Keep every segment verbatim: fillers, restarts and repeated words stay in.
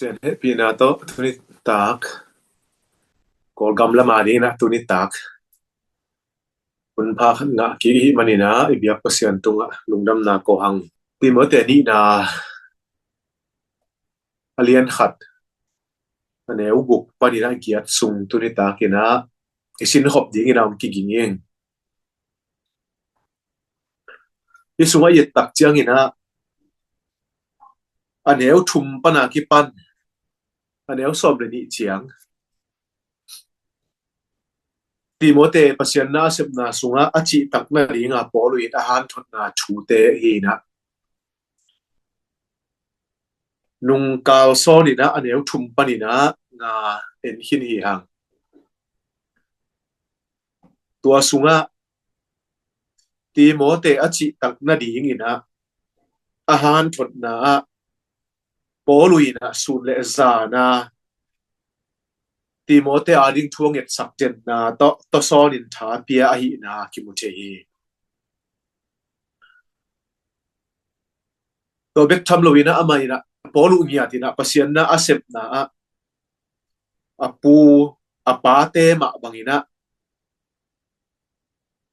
Pasian hehpihna tawh tuni tak Kawlgam lam a dingin ah tuni tak hun pha khat ngah kik i hih manin ah i biak Pasian tungah lungdamna ko hang. Timote nihna a lian khat a neu guk panin ah giat sung tuni takin ah i sinkhop dingin ah om kiging ing. Hih sungah i et tak ciangin ah a neu thum pan a kipan a neu sawm le nih ciang Timote Pasian na a sepna sungah a cihtak nadinga Paul in a hanthotna thute hi in ah nungkal sawnin ah a neu thum panin ah nga en khin hi hang. Tua sungah Timote a cihtak nadingin ah a hanthotna ah Paul in ah sun le zana Timote a ding thu a ngetsak denna tawh tawsawnin tha pia ahihna kimu thei hi. Tua bek tham loin ah amah in ah Paul uh ngiatin ah Pasian na a sepna ah a pu a pate mah bangin ah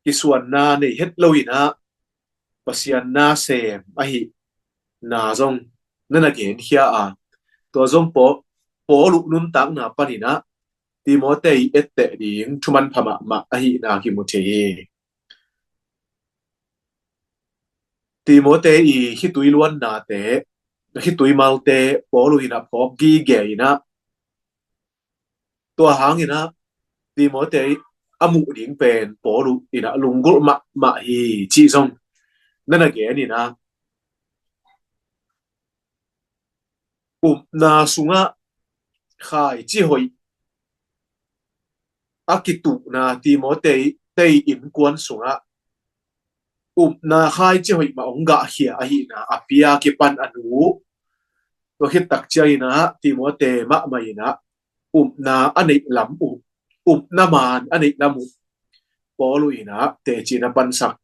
kisuanna nei het loin ah Pasian na sem ahihna zong na na genkhia a, tua zong Paul, Paul uh nuntakna panin ah Timote i etteh ding thuman pha mahmah ahihna kimu thei hi. Timote i khitui luannate, khitui malte Paul uh in ah phawk gige in ah tua hangin ah Timote a muh ding pen Paul uh in ah lunggulh mahmah hi cih zong na na gen in ah upna sungah khaici hoih a kituhna Timote tei innkuan sungah upna khaici hoih mah hong gahkhia ahihna a pia kipan a nu tua khit tak ciangin ah Timote mahmah in ah upna a neih lam uh, upna maan a neih lam uh Paul uh in ah teci na pansak.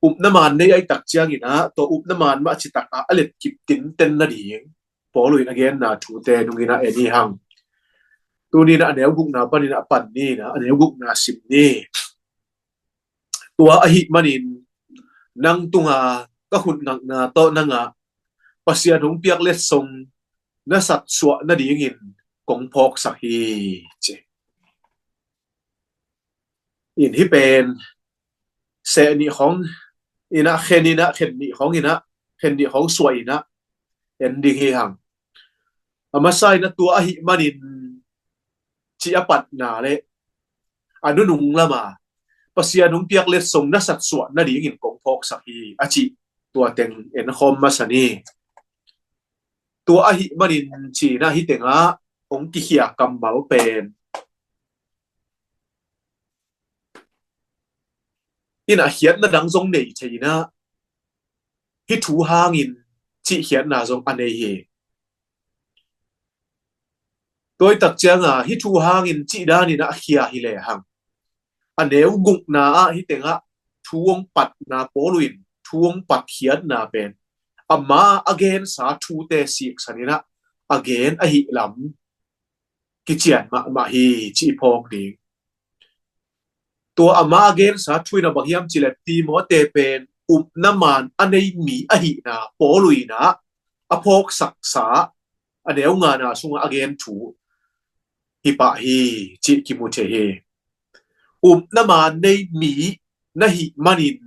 Upna maan nei ahih tak ciangin ah tua upna maan mah citak ah a letkip tinten nading Paul uh in a genna thute nungin ah en hi hang. Tunin ah a neu gukna panin ah pan ni in ah a neu gukna sim ni. Tua ahih manin nang tunga ka khut ngakna tawh nangah Pasian hong piak letsong na satsuah nadingin kong phawksak hi, ci. In hih pen seh nih khawng in ah khen in ah khen nih khawng in ah khen nih khawng suah in ah en ding hi hang. A masa in ah tua ahih manin ci a patna le a nunung lama Pasian hong piak letsong na satsuah nadingin kong phawksak hi a cih tua teng en khawm masa ni. Tua ahih manin ci in ah hih tengah hong kikhia kammal pen in ah khiatna dang zong nei thei in ah hih thu hangin cih khiatna zong a nei hi. Tua hi tak cianga hih thu hangin cih danin ah a khia hi lehang a neu gukna ah hih tengah thu hong patna Paul in thu hong patkhiatna pen ama a gensa thute siksan in ah a gen ahih lam kician mahmah hi cih phawk ding. Tua ama a gensa thu in ah bang hiam cih leh Timote pen upna maan a nei mi ahihna Paul uh in ah a phawksaksa a neu ngana sungah a gen thu hi pah hi cih kimu thei hi. Upna maan nei mi na hih manin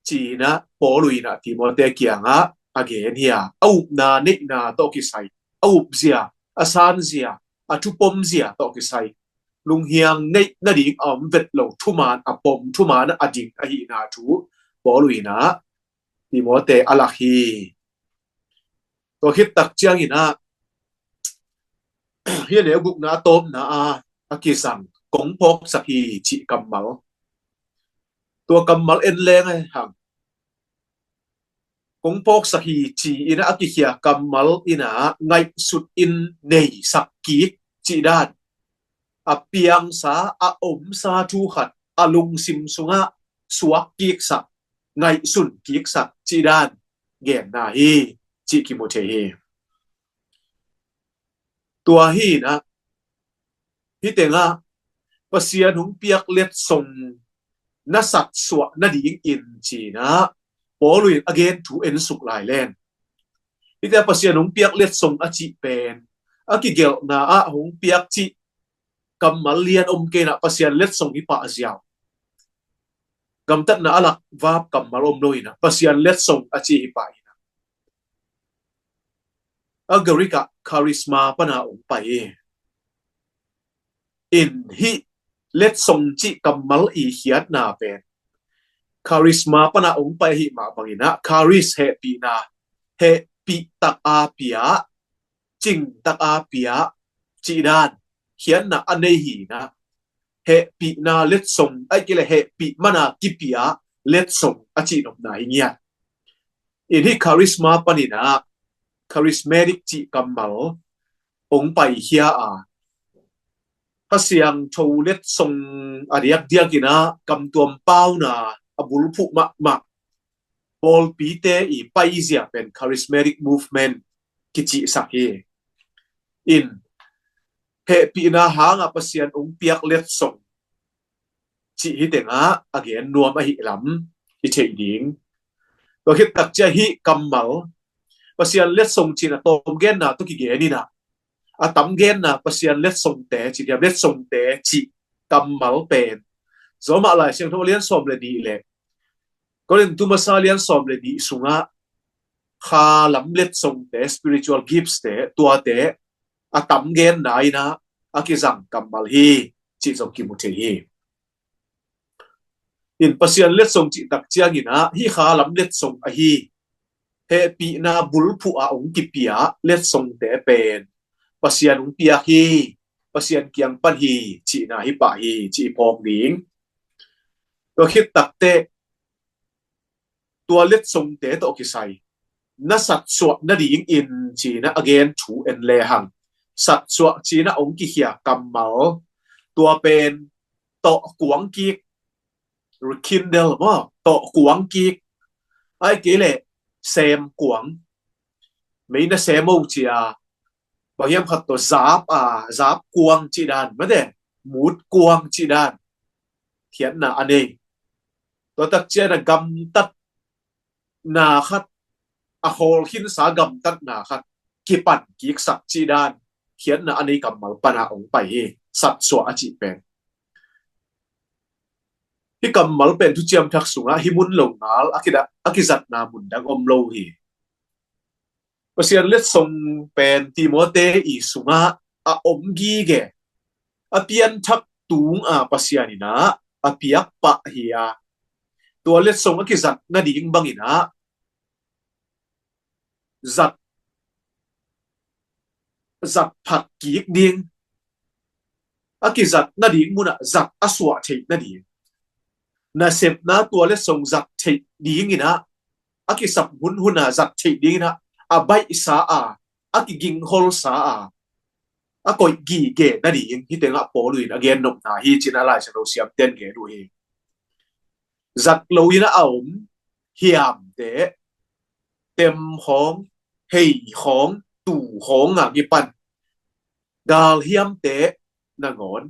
ci in ah Paul uh in ah Timote kiangah a gen hi a, a upna neihna tawh kisai, a upzia, a sanzia, a thupomzia tawh kisai lunghiang neih nading a om vet lo thuman a pom thuman a ding ahihna thu Paul uh in ah Timote a lak hi. Tua khit tak ciangin ah hih a neu gukna a tawpna a a kizang kong phawksak hi cih kammal, tua kammal en leng a hang. Kong phawksak hi ci in ah a kikhia kammal in ah ngaihsut in neisak kik cih dan, a piangsa a omsa thu khat a lungsim sungah suak kiksak, ngaihsun kiksak cih dan genna hi cih kimu thei hi. Tua hi inah, hih tengah Pasian hong piak letsong na satsuah nadingin ci inah Paul in a gen thu en suk lai len. Hih tengah Pasian hong piak letsong a cih pen a kigelhna ah hong piak cih kammal lian om kei inah Pasian letsong hi pah ziau. Gamtatna a lak vap kammal om lo inah Pasian letsong a cih hi pah inah. A Greek ah charisma pana hong pai hi. In hih letsong cih kammal i khiatna pen charisma pana hong pai ahi mah bang inah charis hehpihna, hehpih tak a pia, cing tak a pia cih dan khiatna a nei hi inah hehpihna letsong, ahih kei leh hehpih mana kipia letsong a cih nopna hi ngiat. In hih charisma pan inah charismatic cih kammal hong paikhia a, Kha Siangtho letsong a diakdiak inah kamtuam pauna a bulphuh mahmah pawlpite i paizia pen charismatic movement kicihsak hi. In hehpihna hanga Pasian hong piak letsong cih hih tengah a gen nuam ahi lam i theih ding. Tua khit tak ciang hih kammal Pasian letsong cih a tawm genna tawh kigen inah a tam genna Pasian letsongte cih hiam, letsongte cih kammal pen Roma Lai Siangtho lian sawm le nih le Korintu masa lian sawm le nih sungah kha lam letsongte, spiritual gifts te, tuate a tam genna inah a kizang kammal hi cih zong kimu thei hi. In Pasian letsong cih tak ciang inah hih kha lam letsong ahi, hehpihna bulphuh a hong kipia letsongte pen Pasian hong piak hi, Pasian kiang pan hi cihna hi pah hi cih i phawk ding. Tua khit tak teh tua letsongte tawh kisai na satsuah nadingin ci inah a gen thu en lehang, satsuah ci inah hong kikhia kammal tua pen tawh kuang kik, rekindle maw, tawh kuang kik, ahih kei leh sem kuang, mei na sem o ci a, bang hiam khat tawh zap a, zap kuang cih dan mate, mut kuang cih dan khiatna a nei. Tua tak ciang a gamtatna khat, a hawlkhinsa gamtatna khat kipan kiksak cih dan khiatna a nei kammal pana hong pai hi. Satsuah a cih pen hih kammal pen Thuciam Thak sungah hih mun lo ngal a kida-, a kizatna mun dang om lo hi. Pasian letsong pen Timote i sungah a om gige, a pianthak tung a Pasian inah a piak pah hi a, tua letsong a kizat nading bang inah zat, zat phat kik ding, a kizat nading munah zat a suah theih nading, nasepna tua letsong zat theih ding inah, a kisap hunhun a zat theih ding inah a baihsa a, a kigingholsa a, a koih gige nading hih tengah Paul in a gen nopna hi ci inah Lai Siangtho siamten gen uh hi. Zat lo inah a om hiamte, tem khawng, hei khawng, tu khawng a kipan galhiamte nangawn,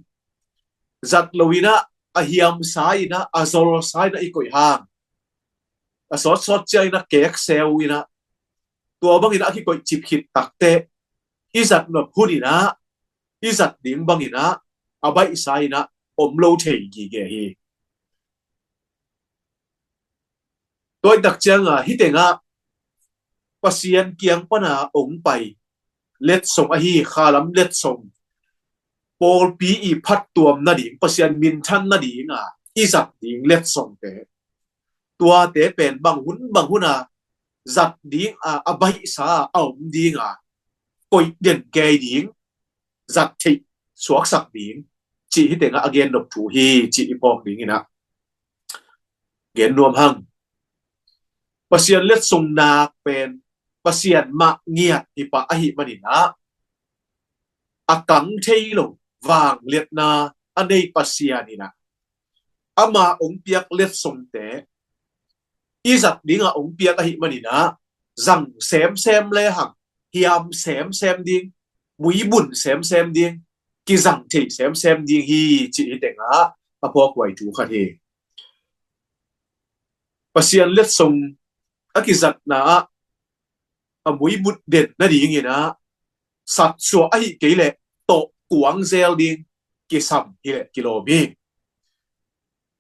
zat lo inah a hiamsa inah, a zolsa inah i koih hang, a sawtsawt ciang inah kekseu inah, tua bang inah a kikoih cip khit tak teh i zat nop hun inah, i zat ding bang inah a baihsa inah om lo thei gige hi. Tua i tak ciang a hih tengah Pasian kiang pana hong pai letsong ahi, kha lam letsong, pawlpi i phattuam nading, Pasian minthan nading a i zat ding letsongte, tuate pen bang hun bang hun a zat ding a, a baihsa a om ding a, koih den kei ding, zat theih suaksak ding cih hih tengah a gen nop thu hi cih i phawk ding inah gen nuam hang. Pasian letsong nak pen Pasian mah ngiat hi pah ahih man inah, a kang thei lo vangliatna a nei Pasian inah, ama hong piak letsongte i zat ding a hong piak ahih man inah, zang semsem lehang, hiam semsem ding, muibun semsem ding, kizang thei semsem ding hi, cih hi tengah a phawkhuai thu khat hi. Pasian letsong a kizatna ah a muibut den nadingin ah satsuah ahi kei leh tawh kuang zel ding kisam hi leh kilawm hi.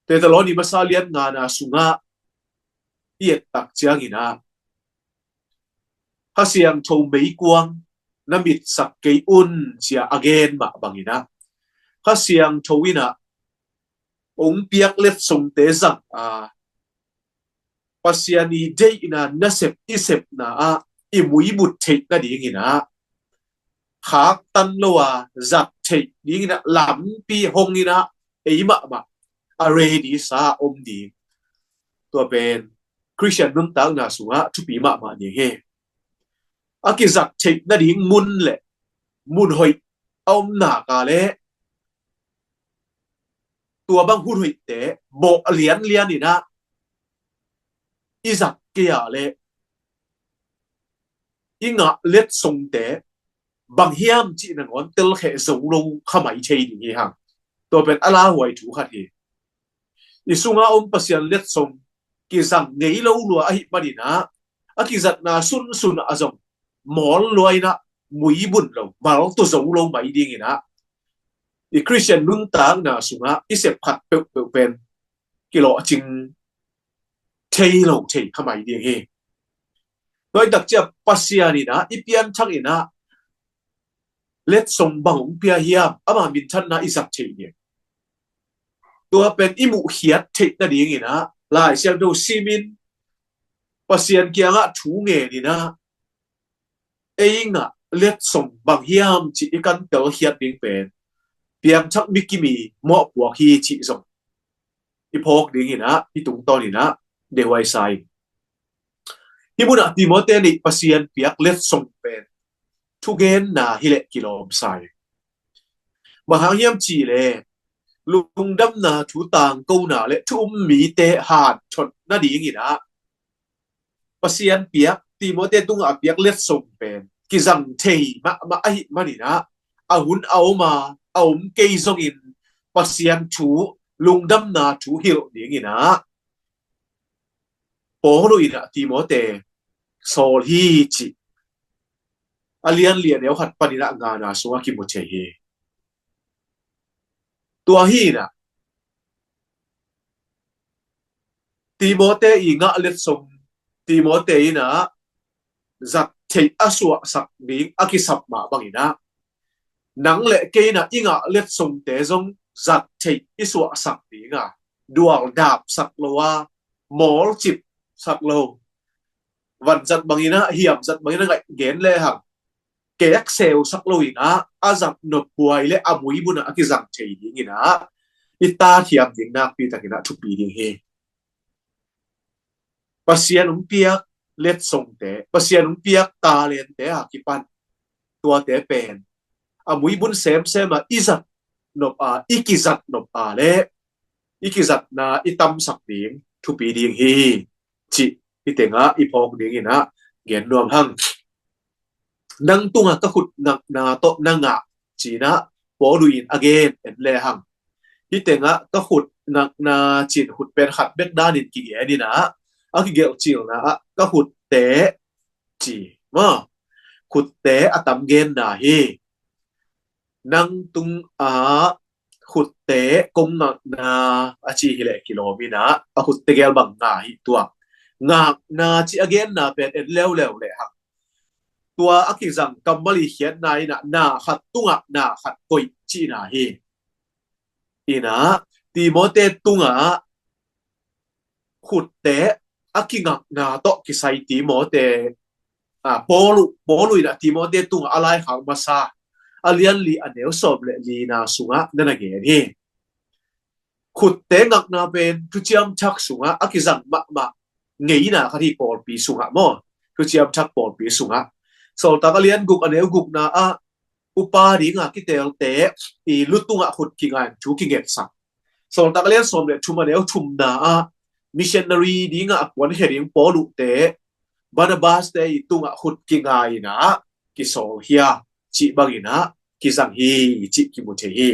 Thesalonika masa lian ngana sungah i et tak ciangin ah, Kha Siangtho meikuang na mitsak kei un, cia a gen mah bangin ah, Kha Siangtho in ah hong piak letsongte zang a, Pasian i deihna nasep i sepna ah i muibut theih nadingin ah khaktan lo a zat theih dingin ah lampi hong in ah ei mahmah a ready sa om ding. Tua pen Khristian nuntakna sungah thupi mahmah ding hi. A kizat theih nading mun le mun hoih a om nak leh tua bang hun hoihte bawh lianlian in ah i zat kei leh i ngah letsongte bang hiam cih nangawn telkhiat zo lo kha mai thei ding hi hang. Tua pen a lauhuai thu khat hi. I sungah om Pasian letsong kizang ngei lo lua ahih manin ah a kizatna sunsun ah zong mawl lua in ah muibun lo, maltu zo lo mai dingin ah i Khristian nuntakna sungah i sep khat peuhpeuh pen kilawhcing thei lo thei kha mai ding hi. Tua i tak ciang Pasian in ah i pianthak in ah letsong bang hong pia hiam, ama minthanna i zat theih ding. Tua pen i muhkhiat theih nadingin ah Lai Siangtho simin Pasian kiangah thu ngen in ah ei ngah letsong bang hiam cih i kan telkhiat ding pen piangthak mi kim i mawhpuak hi cih zong i phawk dingin ah i tungtawn in ah dehuai sa ing. Hih munah Timote nih Pasian piak letsong pen thugenna hi leh kilawm sa ing. Bang hang hiam cih leh lungdamna thu tangkona le thu um mite hanthot nadingin ah Pasian piak, Timote tungah a piak letsong pen kizang thei mahmah ahih manin ah a hun a om a, a om kei zongin Pasian thu, lungdamna thu hilh dingin ah Paul in ah Timote sawl hi cih a lian li a neu khat panin ah ngana sungah kimu thei hi. Tua hi in ah Timote i ngah letsong, Timote in ah zat theih a suahsak ding a kisap mah bangin ah nang le kei in ah i ngah letsongte zong zat theih i suahsak ding a, dual dapsak lo a, mawlcipsak lo, vanzat bangin ah, hiamzat bangin ah ngaih gen lehang kekseusak lo in ah a zat nophuai le a muibun ah a kizang thei dingin ah i tathiam ding nakpi takin ah thupi ding hi. Pasian hong piak letsongte, Pasian hong piak talente a kipan tuate pen a muibun semsem a i zat nop a, i kizat nop a le i kizatna i tamsak ding thupi ding hi, cih hi tengah i phawk dingin ah gen nuam hang. Nang tungah ka khut ngakna tawh na ngah, ci-in ah Paul in a gen en lehang. Hi tengah ka khut ngakna ci-in khut pen khat bek danin kigen in ah a kigelh cilna ah ka khutte ci maw, khutte a tam genna hi. Nang tungah khutte kong ngakna a ci hi leh kilawm in ah a khutte gel bang nga hi tuak. Ngakna ci a genna pen en leuleu lehang tua a kizang kammal i khiatna in ah na khat tungah na khat koih cihna hi. In ah Timote tungah khutte a kingakna tawh kisai Timote, a, Paul, Paul in ah Timote tungah a laikhak masa a lian li a neu sawm le lina sungah na na gen hi. Khutte ngakna pen Thuciam Thak sungah a kizang mahmah ngeina khat hi pawlpi sungah maw. Thuciam Thak pawlpi sungah Sawltak a lian guk a neu gukna ah upa dinga kiteelte i lu tungah khut kinga in thu kingetsak. Sawltak a lian sawm le thum a neu thumna ah missionary dinga a kuankhia ding Paul uhte Barnabas te i tungah khut kinga in ah kisawlkhia. cih bangin ah kizang hi, cih kimu thei hi.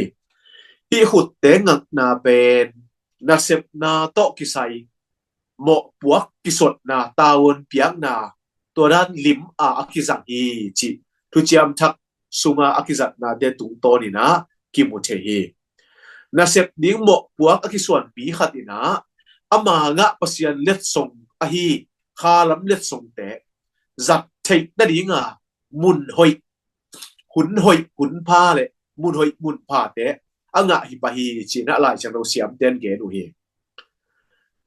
Hih khutte ngakna pen nasepna tawh kisai, mawhpuak kisuatna, tavuan piakna, tua dan lim a a kizang hi, cih Thuciam Thak sunga a kizatnate tungtawnin ah kimu thei hi. Nasep ding mawhpuak a kisuanpi khat in ah ama ngah Pasian letsong ahi khalam letsongte zat theih nadinga mun hoih, hun hoih hun pha le mun hoih mun phate a ngah hi pah hi, ci-in ah Lai Siangtho siamten gen uh hi.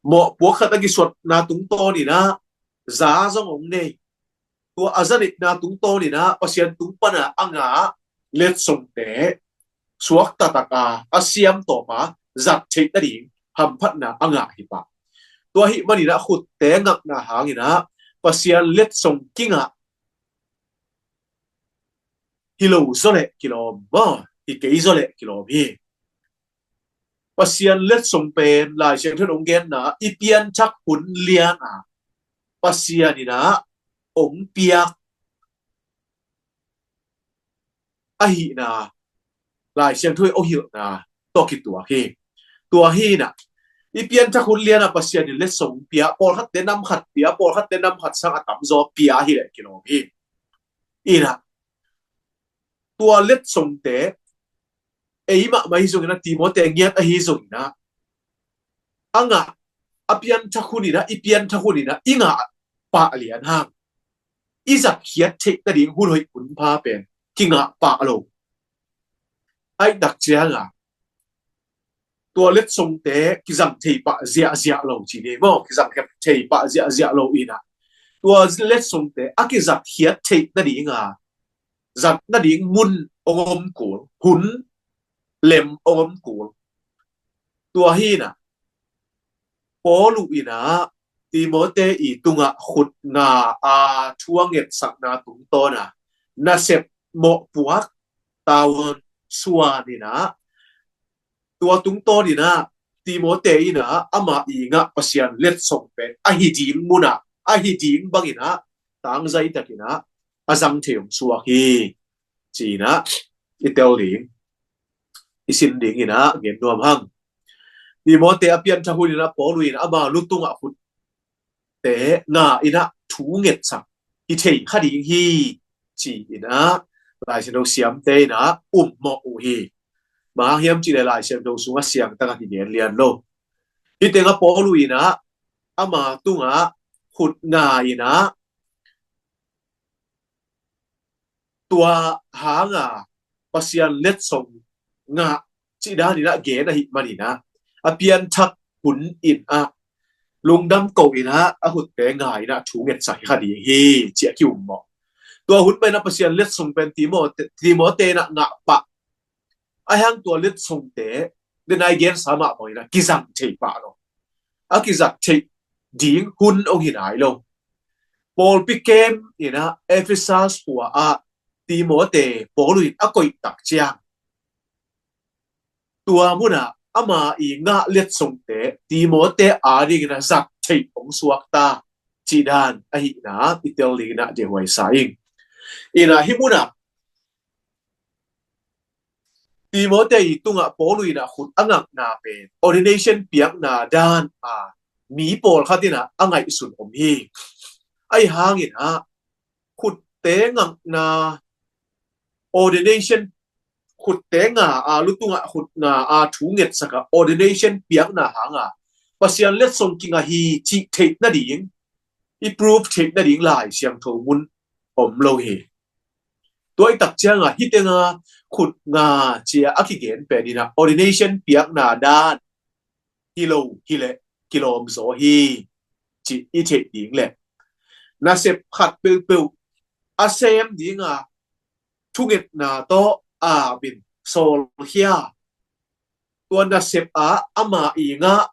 Mawhpuak khat a kisuatna tungtawnin ah za zong hong nei, tua a za neihna tungtawnin ah Pasian tung pana a ngah letsongte suakta taka a siam tawpa zat theih nading hamphatna a ngah hi pah. Tua ahih manin ah khutte ngakna hangin ah Pasian letsong kingah hi lo zaw leh kilawm maw, hi kei zaw leh kilawm hi. Pasian letsong pen Lai Siangtho in hong genna i pianthak hun lian a Pasian in ah hong piak ahihna Lai Siangtho in hong hilhna tawh kituak hi. Tua hi in ah i pianthak hun lian a Pasian in letsong pia, pawlkhatte nam khat pia, pawlkhatte nam khat sang a tamzaw pia hi leh kilawm hi. In ah tua letsongte ei mahmah ahi zongin ah, Timote ngiat ahi zongin ah, a ngah a pianthak hun in ah, i pianthak hun in ah i ngah pah lian hang i zatkhiat theih nading hun hoih hun pha pen kingah pah lo. Ahih tak cianga tua letsongte kizang thei pah ziahziah lo ci ni maw, kizang thei pah ziahziah lo in ah tua letsongte a kizatkhiat theih nadinga zat nading mun hong om kul, hun lem hong om kul. Tua hi in ah Paul in ah Timote i tungah khut nga a thu a ngetsakna tungtawn a nasep mawhpuak tavuan suan in ah tua tungtawnin ah Timote in ah ama i ngah Pasian letsong pen a hi ding mun ah, a hi ding bangin ah tangzai takin ah a zang thei hong suak hi, ci-in ah i tel ding, i sin dingin ah gen nuam hang. Timote a pianthak hun in ah Paul in ama lu tungah khutte nga in ah thu ngetsak hi thei kha ding hi, ci-in ah Lai Siangtho siamte in ah ummawh uh hi. Bang hang hiam cih leh Lai Siangtho sungah siangtak a kigen lian lo. Hih tengah Paul in ah ama tungah khut nga in ah tua hanga Pasian letsong ngah cih danin ah gen ahih manin ah a pianthak hun in ah lungdam ko in ah a khutte nga in ah thu ngetsak hi kha ding hi, ci-a kiummawh. Tua hun mahin ah Pasian letsong pen Timote, Timote in ah ngah pah. Ahih hang tua letsongte, den a i gensa mah bangin ah kizang thei pah lo. A kizat theih ding hun hong hi nai lo. Pawlpi kem in ah Efesas khua ah Timote Paul in a koih tak ciang tua munah ama i ngah letsongte Timote adingin ah zat theih hong suakta cih dan ahihna i tel dingin ah dehuai sa ing. In ah hih munah Timote i tungah Paul in ah khut a ngakna pen ordination piakna dan a mi pawlkhat in ah a ngaihsun om hi. Ahi hangin ah khutte ngakna ordination, khutte nga a, lu tungah khut nga a thu ngetsak a ordination piakna hanga Pasian letsong kingah hi cih theih nading i proof theih nading Lai Siangtho mun om lo hi. Tua i tak cianga hih tenga khut nga cia a kigen pen in ah ordination piakna dan hi lo hi leh kilawm zaw hi, cih i theih ding leh nasep khat peuhpeuh a sem dinga thungetna tawh a min sawlkhia, tua nasep ah ama i ngah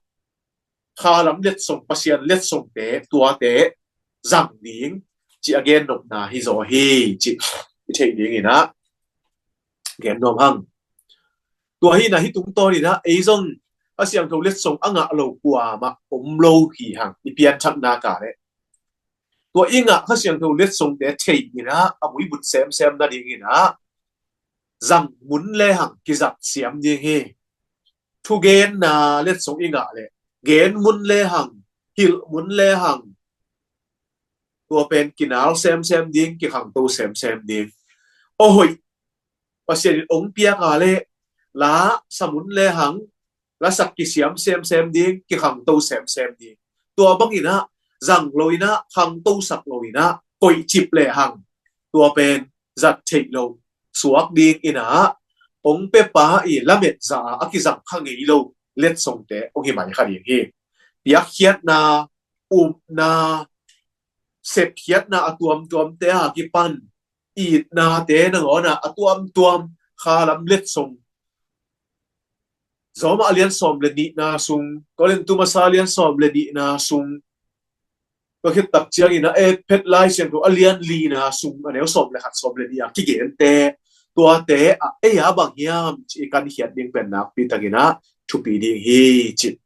khalam letsong, Pasian letsongte, tuate zang ding cih a gen nopna hi zaw hi, cih i theih dingin ah gen nuam hang. Tua hi in ah hih tungtawnin ah ei zong Kha Siangtho letsong a ngah lo kuamah om lo hi hang, i pianthakna ka leh. Tua i ngah Kha Siangtho letsongte thei in ah a muibut semsem nadingin ah zang mun lehang kizat siam ding hi. Thugenna letsong i ngah leh gen mun lehang, hilh mun lehang, tua pen kinal semsem ding, kikhangto semsem ding. Aw hoih, Pasian in ong piak a leh la sa mun lehang, lasak kisiam semsem ding, kikhangto semsem ding. Tua bangin ah zang lo in ah, khangtosak lo in ah koihcip lehang, tua pen zat theih lo suak ding in ah, ong piapa i lamet zah a kizang kha ngei lo letsongte ong hi mai kha ding hi. Piakkhiatna, upna, sepkhiatna a tuamtuamte a kipan, itnate nangawn ah a tuamtuam, khalam letsong, Roma a lian sawm le nihna sung, Korintu masa a lian sawm le nihna sung, tua khit tak ciangin ah Efesa Lai Siangtho a lian lina sung, a neu sawm le khat, sawm le nih a kigente, tuate ah ei a bang hiam cih i kankhiat ding pen nakpi takin ah thupi ding hi cih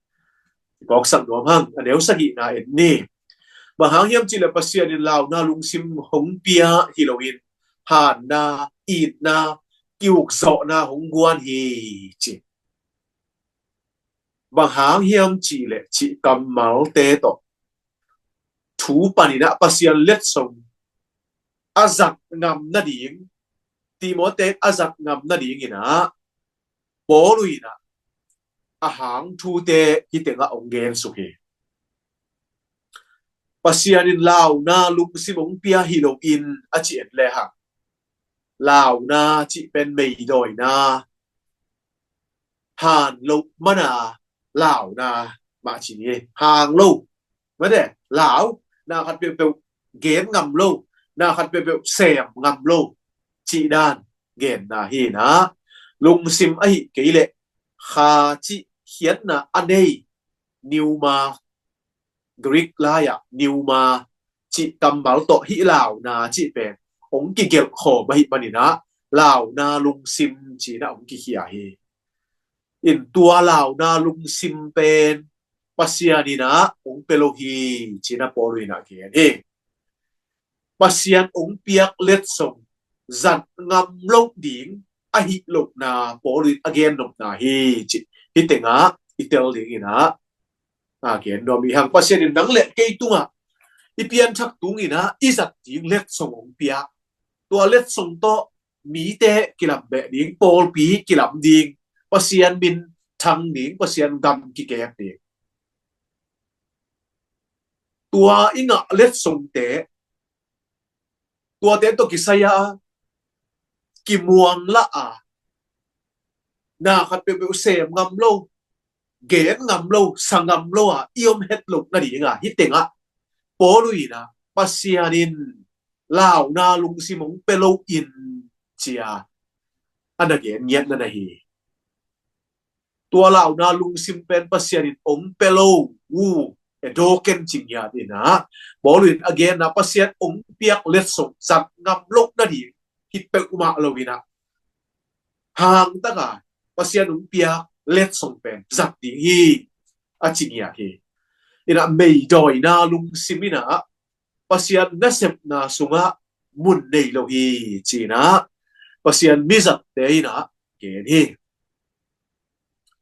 i kawksak nuam hang. A neu sagihna en ni. Bang hang hiam cih leh Pasian in launa lungsim hong pia hi loin, hanna, itna, kiukzawhna hong guan hi ci. Bang hang hiam cih leh cih kammalte tawh thu panin ah Pasian letsong a zat ngam nading, Timote a zat ngam nadingin ah Paul in ah a hang thute hih tengah ong gen suk hi. Pasian in launa lungsim ong pia hi loin a ci en lehang, launa cih pen meidawina, han loh mana launa mah ci ni. Hang lo, mate, lau, na khat peuhpeuh gen ngam lo, na khat peuhpeuh sem ngam lo cih dan genna hi in ah, lungsim ahih kei leh kha cih khiatna a nei, pneuma, Greek lai-ah pneuma cih kammal tawh hih launa cih pen ong kigelh khawm ahih manin ah launa lungsim ci-in ah ong kikhia hi. In tua launa lungsim pen Pasian in ah ong pia lo hi ci-in ah Paul in ah gen hi. Pasian ong piak letsong zat ngam lo ding ahih lohna Paul in a gen nopna hi ci. Hih tengah i tel dingin ah a gen nuam i hang. Pasian in nang le kei tungah, i pianthak tungin ah i zat ding letsong ong pia. Tua letsong tawh mite kilam beh ding, pawlpi kilam ding, Pasian min thang ding, Pasian gam kikep ding. Tua i ngah letsongte, tuate tawh kisai-a kimuang lah a, na khat peuhpeuh sem ngam lo, gen ngam lo, sa ngam lo a i om het loh nading a, hih tengah Paul in ah Pasian in launa lungsim ong pia lo in ci-a a na gen ngiatna na hi. Tua launa lungsim pen Pasian in ong pia lo uh, e, dawken ci ngiat in ah, Paul in a genna Pasian ong piak letsong zat ngam lo nading hi peuhmah lo in ah, hang taka Pasian ong piak letsong pen zat ding hi a ci ngiat hi. In ah meidawina lungsim in ah Pasian nasepna sungah mun nei lo hi ci-in ah Pasian mizatte in ah gen hi.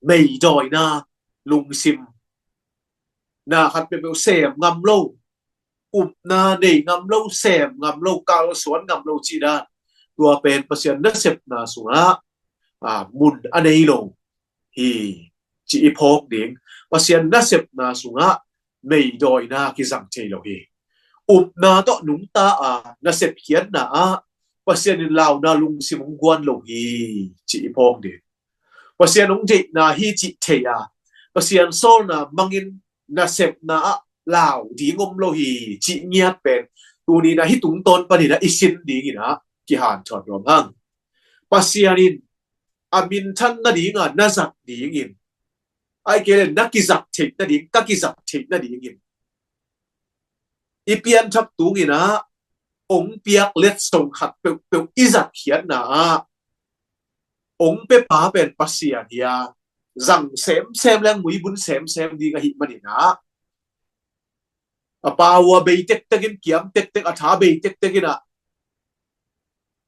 Meidawina lungsim, na khat peuhpeuh sem ngam lo, upna nei ngam lo, sem ngam lo, kalsuan ngam lo cih dan, tua pen Pasian nasepna sungah a, mun a nei lo hi ci i phawk ding. Pasian nasepna sungah meidawina kizang thei lo hi. Upna tawh nungta a, nasep khiatna ah Pasian in launa lungsim ong guan lo hi ci i phawk ding. Pasian ong deihna hi cih thei a, Pasian sawlna mangin nasepna ah lau ding om lo hi cih ngiat pen tuni-in ah hih tungtawn panin ah i sin dingin ah kihanthawn nuam hang. Pasian in a minthan nading a na zat dingin, ahih kei leh na kizat theih nading, ka kizat theih nadingin, i pianthak tungin ah ong piak letsong khat peuhpeuh i zat khiatna ah ong piapa pen Pasian hi a, zang semsem leng muibun semsem ding ahih manin ah, a pau a bei tektek in, kiam tektek, a tha bei tektek in ah,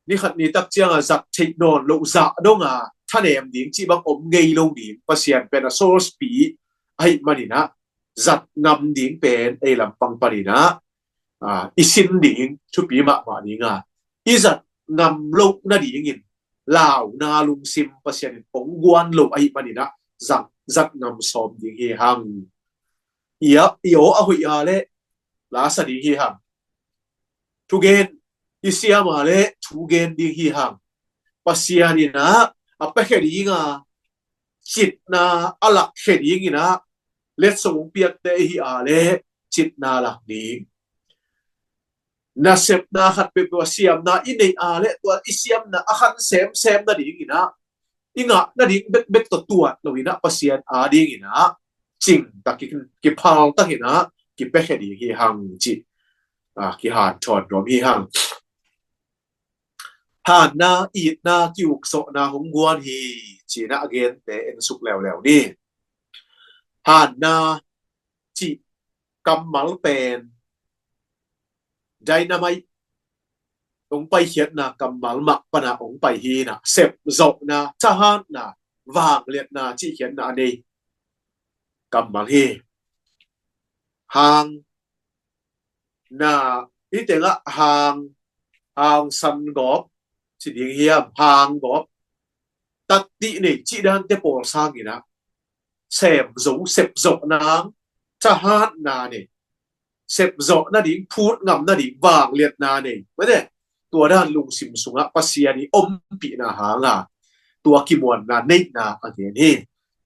ni khat ni tak cianga zat theih nawn loh zah donga thanem ding cih bang om ngei lo ding. Pasian pen a source pi ahih maninah zat ngam ding pen ei lampang paninah i sin ding thupi mahmah dinga, i zat ngam loh nadingin launa lungsim Pasian in hong guan lo ahih maninah zat, zat ngam sawm ding hi hang. I aw a hoih a le lasa ding hi hang. Thugen i siam a le thugen ding hi hang. Pasian inah a piakhia dinga citna a lakkhia dinginah letsong hong piakte hi a le citna lak ding. Nasepna khat peuhpeuh a siamna i neih a le tua i siamna a khan semsem nadinginah i ngah nading bekbek tawh tuat loinah Pasian a dinginah cing tak kiphal takinah kipiakhia ding hi hang cih kihanthawn nuam hi hang. Hanna, itna, kiukzawhna hong guan hi cinah a gente en suk leuleu ni. Hanna cih kammal pen dynamite hong paikhiatna kammal mah pana hong pai hinah sepzawhna, thahatna, vangliatna cihkhiatna a nei kammal hi. Hang na, hih tengah hang, hang san gawp ci ding hiam, hang gawp, tattih nei cih dante pawl sanginah sem zo, sepzawhna, thahatna nei, sepzawh nading, phut ngam nading vangliatna nei mate. Tua dan lungsim sungah Pasian i ompihna hanga tua kimuanna neihna a gen hi.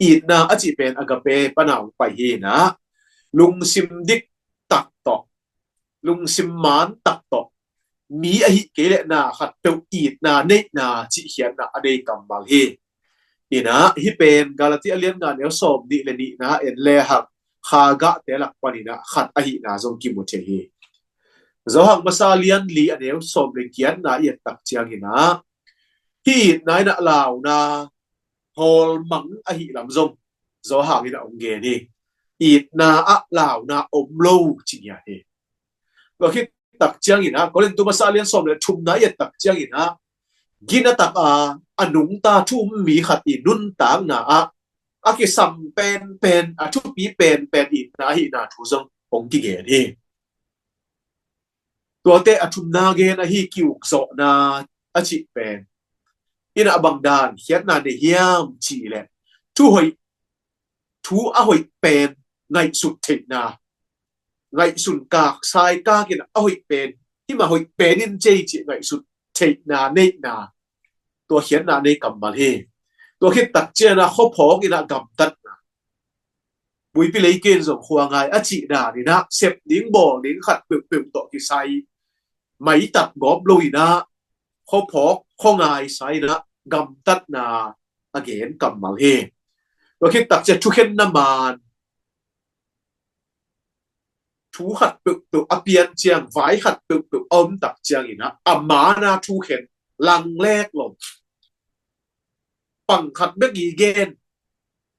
Itna a cih pen agape pana hong pai hinah lungsim dik tak tawh, lungsim man tak tawh, mi ahi kei le na khat peuh itna neihna cihkhiatna a nei kammal hi. Inah hih pen Galati a lian nga neu sawm nih le nihna en lehang kha gahte lak paninah khat ahihna zong kimu thei hi. Johan masa lian li a neu sawm le giatna i et tak cianginah hih itna inah launa hawlmang ahih lam zong Johan inah hong gen hi. Itna ah launa om lo ci ngiat hi. Tua khit tak cianginah Korintu masa lian sawm le thumna i et tak cianginah gina taka a nungta thu um mi khat i nuntakna ah a kisam penpen, a thupi penpen itna ahihna thu zong hong kigen hi. Tuate a thumna gen ahi kiukzawhna a cih pen inah bangdan khiatna nei hiam cih leh thu hoih, thu a hoih pen ngaihsut theihna, ngaihsun kak, saikak inah a hoih pen himah hoih pen in cei cih ngaihsut theihna neihna, tua khiatna nei kammal hi. Tua khit tak cianginah khuaphawk inah gamtatna, buipi leikin zong khua ngai a cih daninah sep ding bawl ding khat peuhpeuh tawh kisai maitat gawp loinah khuaphawk khuangai sa inah gamtatna a gen kammal hi. Tua khit tak ciang thukhenna man, thu khat peuhpeuh a pian ciang, vai khat peuhpeuh a om tak cianginah a mana thukhen, langlek lo, pang khat bek i gen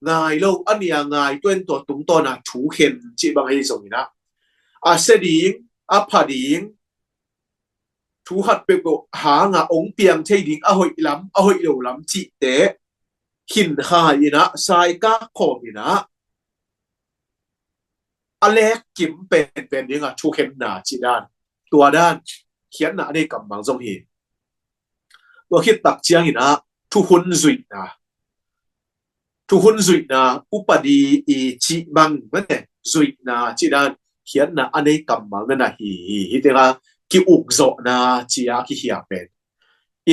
ngai lo, a nia ngai tuan tua tungtawna thukhen cih bang ahi zonginah a sia ding, a pha ding, thu khat peuhpeuh hanga hong piang thei ding a hoih lam, a hoih lo lam cihte khinkhai inah saikak khawm inah a lek kim penpen dinga thukhenna cih dan, tua dan khiatna a nei kammal zong hi. Tua khit tak cianginah thuhun zuihna, thuhun zuihna, upadi i cih bang mate, zuihna cih dan khiatna a nei kammal nana hi hi. Hih tengah kiukzawhna ci-a kikhia pen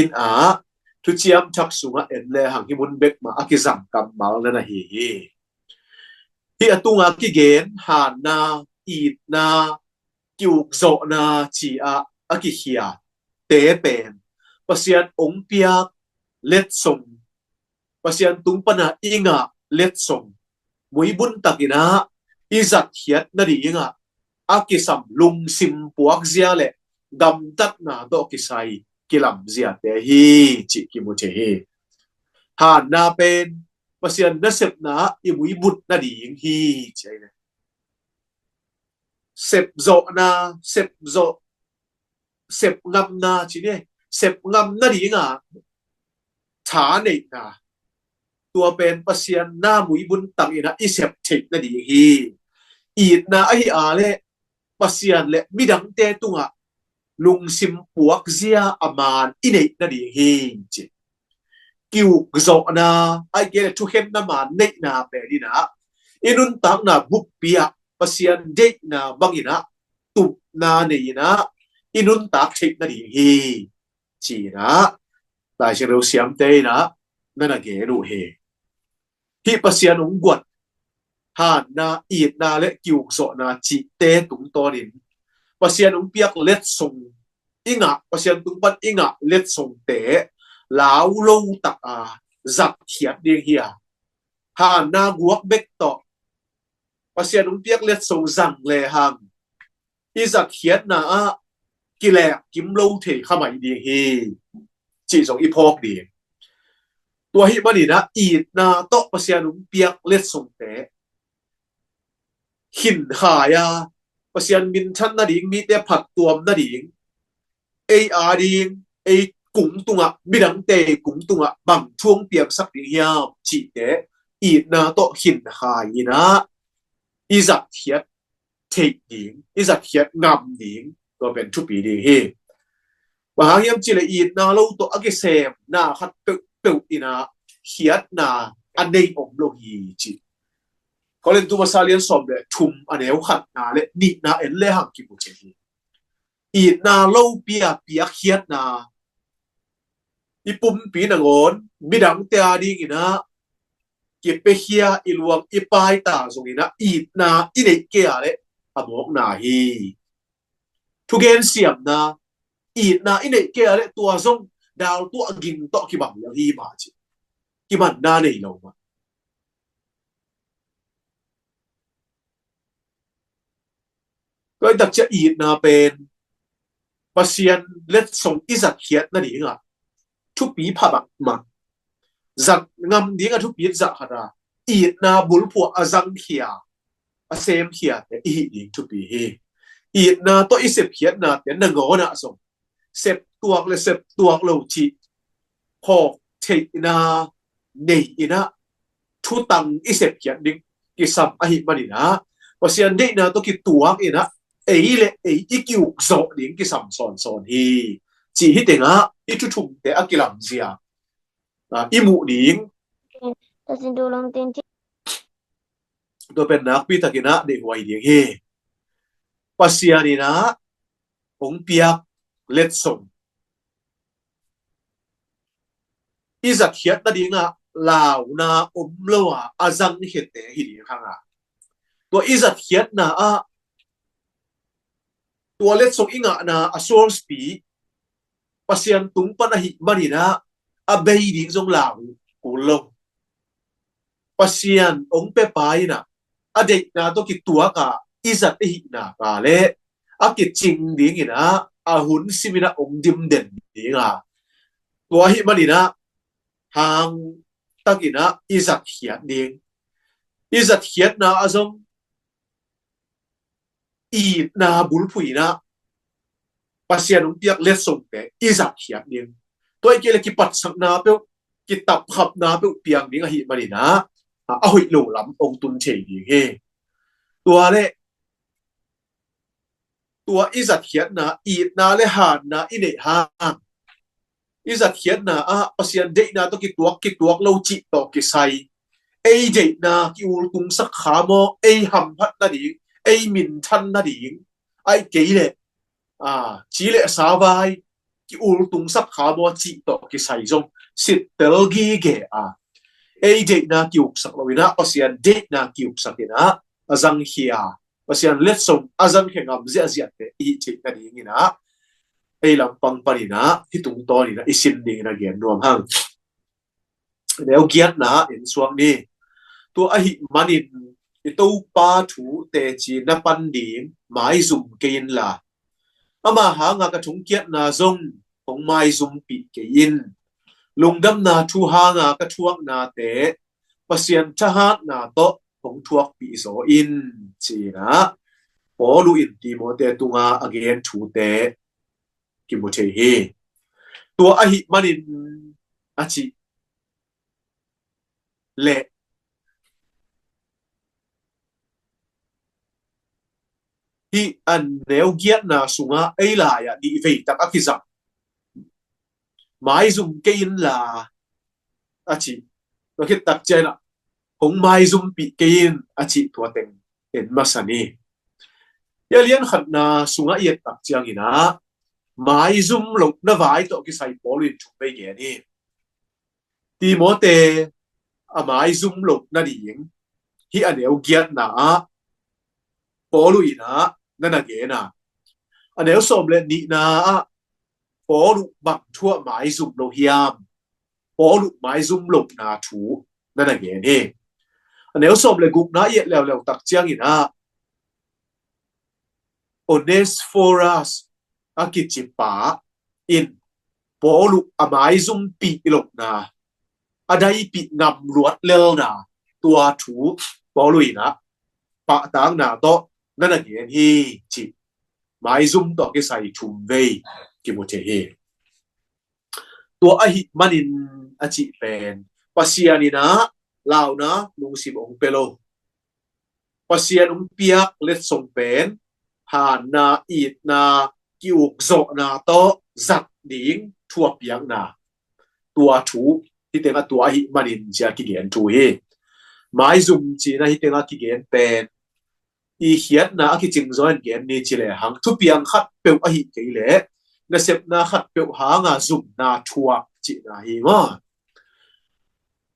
inah Thuciam Thak sungah en lehang hih mun bek mah a kizang kammal nana hi hi. Hih a tunga kigen hanna, itna, kiukzawhna ci-a a kikhia te pen Pasian hong piak letsong, Pasian tung pana i ngah letsong, muibun takinah i zatkhiat nadingah a kisam lungsim puakzia le gamtatna tawh kisai kilamziate hi cih kimu thei hi. Hanna pen Pasian nasepna i muibut nading hi ci ahi ve. Sepzawhna, sepzawh, sep ngamna ci ni. sep ngam nadinga tha neihna, tua pen Pasian na mui buntang inah i sep theih nading hi. Itna ahi a leh Pasian le midangte tungah lungsim puakzia a man i neih nading hi, ci. Kiukzawhna, ahih kei leh thukhenna man neihna pen inah i nuntakna buppi ah Pasian deihna bang inah tupna nei inah i nuntak theih nading hi, ci inah Lai Siangtho siamte inah na na gen uh hi. Hih Pasian hong guan hanna, itna le kiukzawhna cihte tungtawnin Pasian hong piak letsong i ngah, Pasian tung pan i ngah letsongte lau lo taka zatkhiat ding hi a, hanna guak bek tawh Pasian hong piak letsong zang lehang i zatkhiatna ah kilek kim lo thei kha mai ding hi, cih zong i phawk ding. Tua ahih maninah itna tawh Pasian hong piak letsongte khinkhai a, Pasian minthan nading, mite phattuam nading, ei ading, ei kung tungah, midangte kung tungah bang thu hong piangsak ding hiam cihte itna tawh khinkhai inah i zatkhiat theih ding, i zatkhiat ngam ding, tua pen thupi ding hi. Bang hang hiam cih leh itna lo tawh a kisem na khat peuhpeuh inah khiatna a nei om lo hi, ci. Korintu masa lian sawm le thum, a neu khatna le nihna en lehang kimu thei hi. Itna lopi a piakkhiatna, i pumpi nangawn midangte ading inah kipiakhia, i luang i paita zong inah itna i neih kei a leh a mawkna hi. Thugen siamna, itna i neih kei a leh tua zong dal tuah ging tawh kibang lo hi mah, ci. Kimanna nei lo mah. Tua i takcia itna pen Pasian letsong i zatkhiat nadingah thupi pha mahmah. Zat ngam dingah thupi zah khat a, itna bulphuh a zangkhia, a semkhiate i hih ding thupi hi. Itna tawh i sepkhiatnate nangawnah zong septuak le septuak lo cih phawk theihna nei inah thutang i sepkhiat ding kisam ahih maninah Pasian deihna tawh kituak inah ei le ei i kiukzawh ding kisam sawnsawn hi, cih hih tengah i thuthumte a kilamzia, a, i muh ding. Tua pen nakpi takinah deihhuai ding hi. Pasian inah hong piak letsong i zatkhiat nadingah launa om lo a a zangkhiate hi ding hang a, tua i zatkhiatna ah tua letsong i ngahna a source pi Pasian tung pan ahih maninah a bei ding zong lau kul lo. Pasian hong pepa inah a deihna tawh kituak a i zat i hihna ka leh a kicing ding inah a hun sim inah hong dimden ding a, tua ahih maninah hang takinah i zatkhiat ding. I zatkhiatna ah zong itna bulphuh inah Pasian hong piak letsongte i zatkhiat ding. Tua i kei le kipatsakna peuh, kitapkhapna peuh piang ding ahih maninah a, a hoih lo lam hong tun thei ding hi. Tua le tua i zatkhiatna, itna le hanna i neih hang i zatkhiatna ah Pasian deihna tawh kituak, kituak lo cih tawh kisai, ei deihna ki-ultungsak kha maw, ei hamphat nading, ei minthan nading, ahih kei leh, a, ci le sa vai ki-ultungsak kha maw cih tawh kisai zong sittel gige a, ei deihna kiuksak lo inah Pasian deihna kiuksak inah a zangkhia, Pasian letsong a zangkhia ngam ziahziahte i hih theih nading inah ei lampang pan inah hih tungtawn inah i sin ding inah gen nuam hang. Neu giatna en suak ni. Tua ahih manin i Topa thu teci na pan ding maizum kei inla, ama hanga ka thongkiatna zong hong maizumpih kei in. Lungdamna thu hanga ka thuaknate Pasian thahatna tawh hong thuakpih zaw in, ci-inah Paul in Timote tunga a gen thute kimu thei hi. Tua ahih manin a cih leh, hih a neu giatna sungah ei lai-ah nih veitak a kizang, maizum kei inla a cih. Tua khit tak ciangin ah hong maizumpih kei in a cih tua teng en masa ni. Hih a lian khatna sungah i et tak ciangin ah maizum lohna vai tawh kisai Paul in thum vei gen hi. Timote a maizum lohna ding hih a neu giatna ah Paul in ah na na gen a, a neu sawm le nihna ah Paul bang thu ah maizum lo hiam? Paul maizum lohna thu na na gen hi. A neu sawm le gukna i et leuleu tak ciangin ah Onesphorus a kici pa in Paul a maizumpih lohna, a daipih ngam luat lelna, tua thu Paul in ah pahtakna tawh na na gen hi cih maizum tawh kisai thum vei kimu thei hi. Tua ahih manin a cih pen Pasian in ah launa lungsim hong pia lo. Pasian hong piak letsong pen hanna, itna, ki-ukzawhna tawh zat ding thu a piakna. Tua thu hih tengah tua ahih manin ci-a kigen thu hi. Maizum ci-in ah hih tengah kigen pen i khiatna a kicing zaw in gen ni ci lehang thupiang khat peuh ahih kei leh nasepna khat peuh hanga zumna thuak cihna hi maw?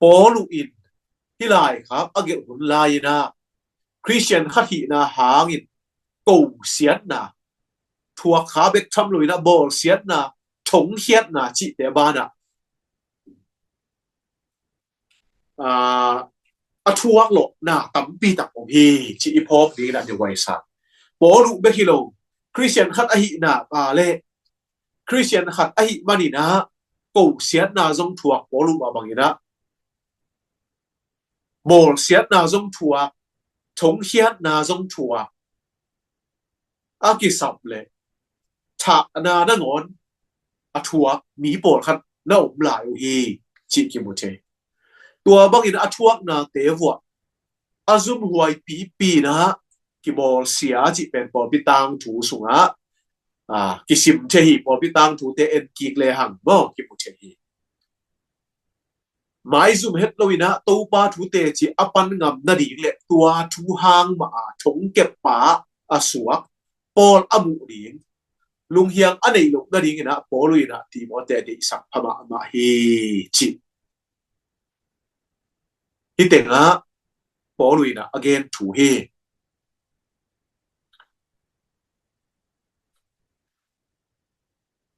Paul in hih laikhak a gelh hun lai-in ah Khristian khat hihna hangin kosiatna, thuak kha bek tham lo-in ah bawlsiatna, thongkhiatna cihte banah aa, a thuak lawhna tampi tak om hi cih i phawk dingin ah ni huai sa. Paul bek hi lo, Khristian khat ahihna ah le Khristian khat ahih manin ah kosiatna zong thuak, Paul mah bangin ah bawlsiatna zong thuak, thongkhiatna zong thuak, a kisap leh thahna nangawn a thuak mi pawlkhat na om lai uh hi cih kimu thei. Tua bangin a thuaknate vuah a zumhuai pipi-in ah kibawlsia cih pen Pawlpi tangthu sungah aa, kisim thei hi. Pawlpi tangthute en kik lehang maw kimu thei hi. Maizum het lo-in ah Topa thu teci a pan ngam nading le tua thu hang mah a thongkep pa a suak Paul a muh ding, lunghiang a neih loh nadingin ah Paul in ah Timote deihsak pha mahmah hi cih hih tengah Paul in ah a gen thu hi.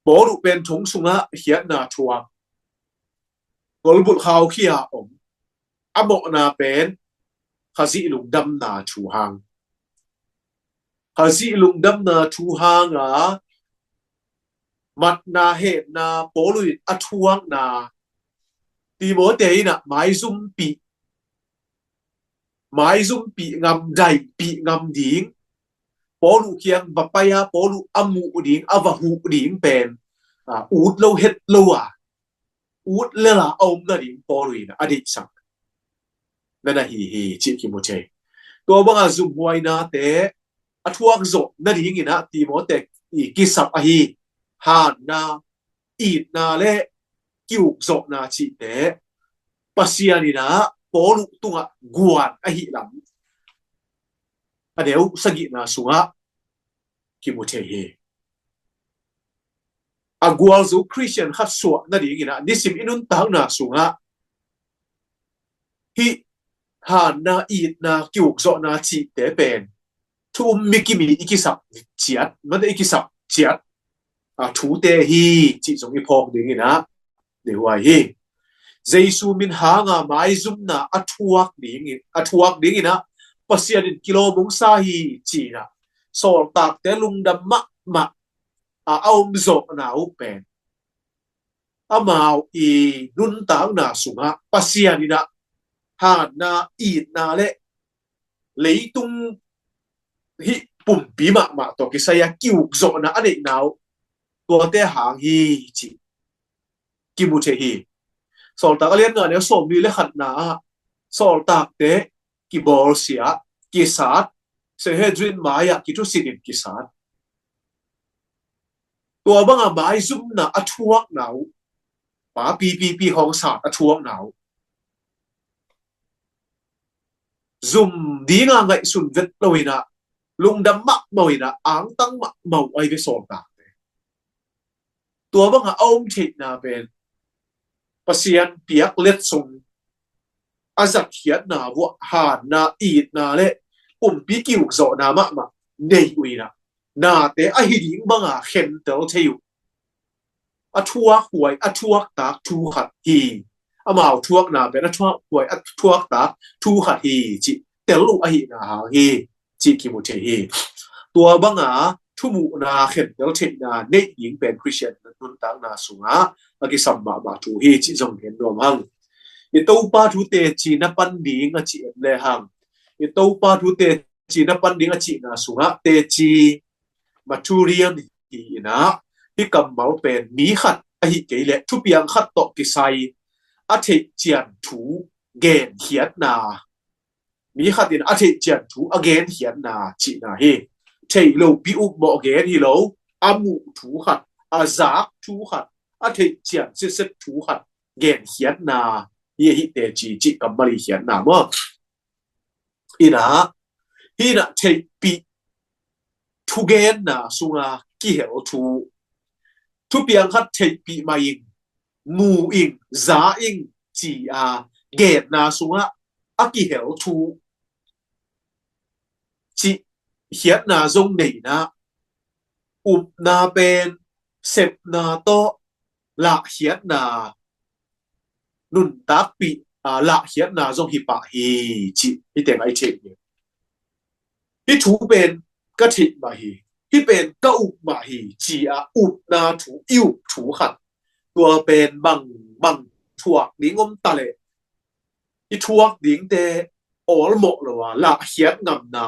Paul pen thong sungah khiatna thuak, golbulh khaukhia om, a mawhna pen Khazih lungdamna thu hang, Khazih lungdamna thu hanga matna hehna Paul in a thuakna, Timote in ah maizumpih, maizumpih ngam, daipih ngam ding, Paul kiang va pai a Paul a muh ding, a va huh ding pen aa, ut lo het lo a, ut lela a om nading Paul in a deihsak na na hi hi cih kimu thei. Tua banga zumhuainate a thuak zawh nadingin ah Timote i kisap ahi hanna, itna le ki-ukzawhna cihte Pasian in ah Paul tungah guan ahih lam a neu sagihna sungah kimu thei hi. A gualzo Khristian khat suah nadingin ah nisim i nuntakna sungah hih hanna, itna, ki-ukzawhna cihte pen thu um mi kim i kisap ciat, mate i kisap ciat a thute hi cih zong i phawk dingin ah ni huai hi. Jesu min hanga maizumna a thuak dingin, a thuak dingin ah Pasian in kilawm hong sa hi ci-in ah sawltakte lungdam mahmah a, a om zawhna uh pen amau i nuntakna sungah Pasian in ah hanna, itna le leitung hih pumpi mahmah tawh kisai a ki-ukzawhna a neihna uh tuate hang hi ci. kimu thei hi. Sawltak a lian nga neu sawmli le khatna ah sawltakte kibawlsia, kisat, Sanhedrin mai-ah kithusitin kisat. Tua banga maizumna a thuakna uh, pa pipipi hong sat a thuakna uh, zum dinga ngaihsun vet lo inah, lungdam mahmah inah, angtang mahmah uh ahi ve sawltakte. Tua banga a om theihna pen Pasian piak letsong a zatkhiatna, vuah hanna, itna le pumpi kiukzawhna mahmah nei uh inah, nate ahi ding banga khentel thei uh. A thuakhuai, a thuaktak thu khat hi. Amau thuakna pen a thuakhuai, a thuaktak thu khat hi cih tel uh ahihna hang hi cih kimu thei hi. Tua banga thumuhna khentel theihna neih ding pen Khristian nuntakna sungah a kisam mahmah thu hi cih zong gen nuam hang. I Topa thu teci na pan ding a cih en le hang, i Topa thu teci na pan ding a cihna sungah teci, material hi inah, hih kammal pen mi khat ahi kei leh thupiang khat tawh kisai a theihcian thu genkhiatna, mi khat in a theihcian thu a genkhiatna cihna hi. Thei lopi upmawh gen hi lo, a muh thu khat, a zak thu khat, a theihcian sitset thu khat genkhiatna hi ahi teci cih kammal i khiatna maw? Inah, hinah theihpih thugenna sunga kihel thu, thupiang khat theihpih mah ing, mu ing, za ing ci-a genna sungah a kihel thu cih khiatna zong nei inah, upna pen sepna tawh lahkhiatna, nuntakpih, a, lahkhiatna zong hi pah hi cih hih teng a i theih hi. Hih thu pen ka theih mah hi, hih pen ka up mah hi ci-a upna thu, i up thu khat, tua pen bang bang thuak ding om ta leh i thuak dingte awlmawh lo a lahkhiat ngamna,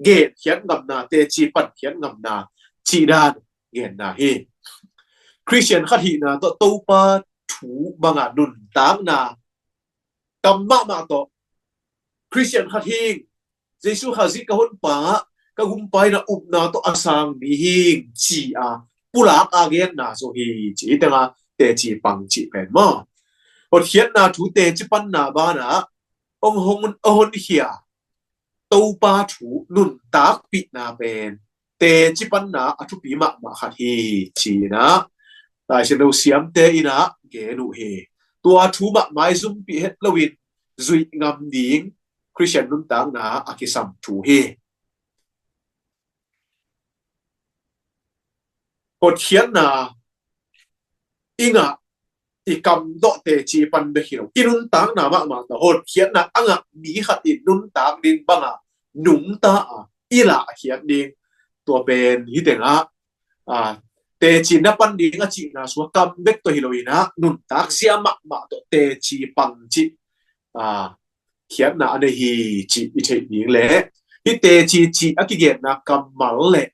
genkhiat ngamna, teci pankhiat ngamna cih dan genna hi. Khristian khat hihna tawh Topa thu banga nuntakna kam mahmah tawh Khristian khat hing, Jesu Khazih ka honpa, ka gumpa inah upna tawh a sang mi hing ci-a pulak a genna zong hi ci. Hih tengah teci pang cih pen maw, hotkhiatna thu teci panna banah hong, hong, hong honkhia Topa thu nuntakpihna pen teci panna a thupi mahmah khat hi ci-inah Lai Siangtho siamte inah gen uh hi. Tua thu mahmah i zumpih het loin zuih ngam ding Khristian nuntakna a kisam thu hi. Hotkhiatna i ngah, i kam tawh teci pan bek hi lo, i nuntakna mahmah tawh hotkhiatna a ngah mi khat in nuntak ding banga nungta a i lahkhiat ding, tua pen hih tengah, a, teci na pan ding a cihna sungah kam bek tawh hi lo inah nuntak zia mahmah tawh teci pang cih, a, khiatna a nei hi cih i theih ding le, hih teci cih a kigenna kammal le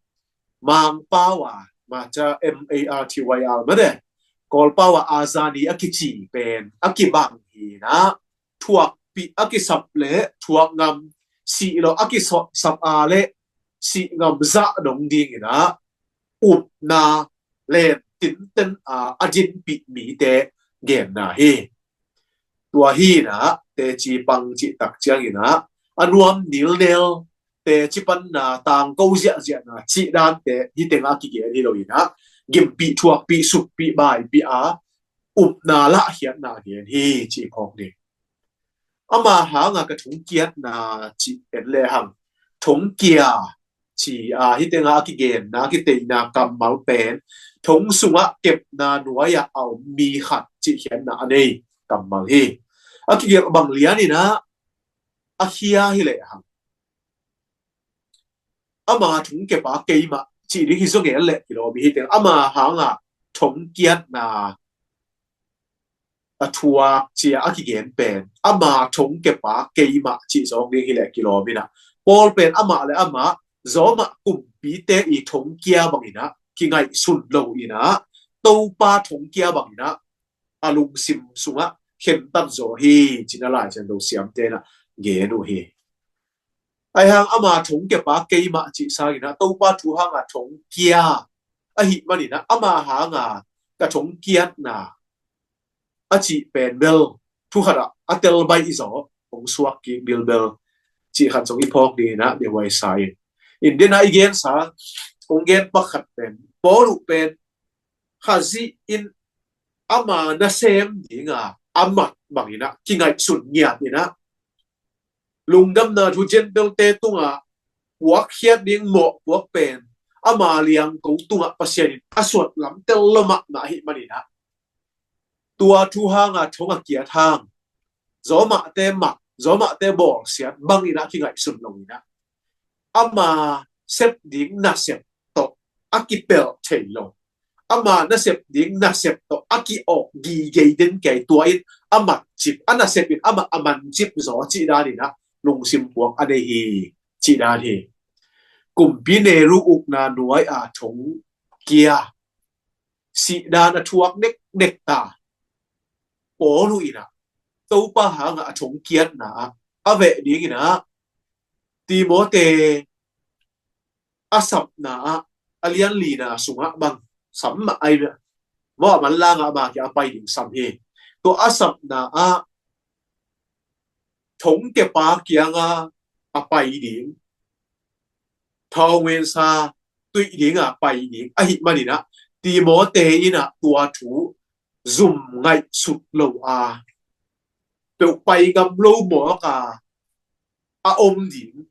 Mangpau a, Martyr, M A R T Y R mate, Kawlpau a Azani a kici pen a kibang hi inah, thuakpih a kisap le thuak ngam, sih lo a kisap a le sih ngam zah dong ding inah upna len tinten a a dinpih mite genna hi. Tua hi inah teci pang cih tak ciang inah a nuam nilnel, teci panna tangko ziahziahna cih dante hih tengah a kigen hi lo inah gimpih, thuakpih, suppih, baipih a upna lahkhiatna gen hi cih phawk ding. Ama hanga ka thongkiatna cih en le hang, thongkia ci-a hih tengah a kigenna, a kiteihna kammal pen thong sungah kepna nuai-ah a om mi khat cih khiatna a nei kammal hi. A kigelh bang lian inah a khia hi lehang, ama thongkia pa keimah cih ding hi zaw ngel leh kilawm hi. Hih teng ama hanga thongkiatna a thuak ci-a a kigen pen ama thongkia pa keimah cih zawk ding hi leh kilawm inah, Paul pen amah le amah Roma kumpite i thongkia bang inah kingaihsun lo inah, Topa thongkia bang inah a lungsim sungah khentat zaw hi, ci-in a Lai Siangtho siamte in a gen uh hi. Ahi hang ama thong kepa keimah cih sangin a Topa thu hanga thong kia ahih manin a ama hanga ka thong kiatna a cih pen bel thu khat ah a tel baih zaw hong suak kik bilbel cih khat zong i phawk dingin a dehuai sa in. In den a i gensa kong gen pakhat pen Paul uh pen Khazih in ama nasem dinga a mat bangin a kingaihsun ngiat in a lungdamna thu Gentile-te tungah puakkhiat ding mawhpuak pen ama liangko tungah Pasian in a suat lam tel lo mahmah ahih manin a tua thu hanga thong a kiat hang zawmahte mat, zawmahte bawlsiat bangin a kingaihsun lo in a ama sep ding nasep tawh a kipelh thei lo, ama nasep ding nasep tawh a ki-awk gigei den kei tua in a matcip, a nasep in amah a mancip zaw cih danin a lungsim puak a nei hi cih dan hi. Kumpi Nero ukna nuai a thong kia sihdan a thuak dekdek ta Paul uh in a Topa hanga a thong kiatna ah a veh dingin a Timote a sapna ah a lian lina sungah bang sam mah ai mah, maw a manlangah ama kia a pai ding sam hi. Tua a sapna ah thong kepa kianga a pai ding, thawngensa tuih dinga pai ding ahih manin a Timote in a tua thu zum ngaihsut lo a peuh pai ngam lo mawk a a om ding,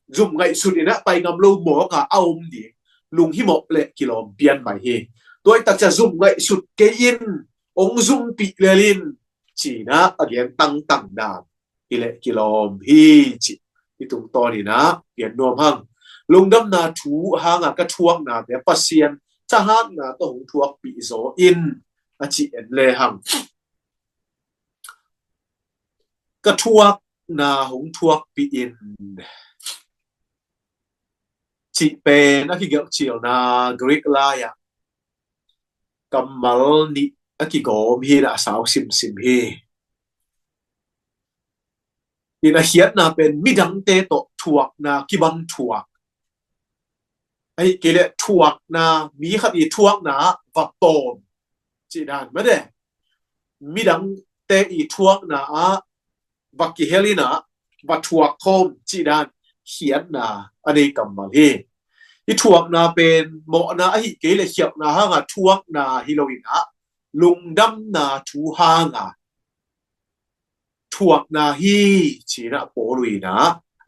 zum ngaihsut in a pai ngam lo mawk a a om ding lunghimawh le kilawm pian mai hi. Tua i takcia zum ngaihsut kei in ong zumpih lel in ci-in a a gen tangtang dan hi le kilawm hi cih i tungtawn in a pian nuam hang. Lungdamna thu hanga ka thuaknate Pasian thahatna tawh hong thuakpih zaw in a ci en le hang. Ka thuakna hong thuakpih in cih pen a kigelhcilna Greek lai-ah kammal nih a kigawm hi in a sau simsim hi. In a khiatna pen midangte tawh thuakna kibang thuak, ahih kei leh thuakna, mi khat i thuakna ah va pawm cih dan mah de. Midangte i thuakna ah va kihel in a va thuak khawm cih dan khiatna a nei kammal hi. I thuakna pen mawhna ahih kei leh khialhna hanga thuakna hi lo in a lungdamna thu hanga thuakna hi ci-in a Paul in a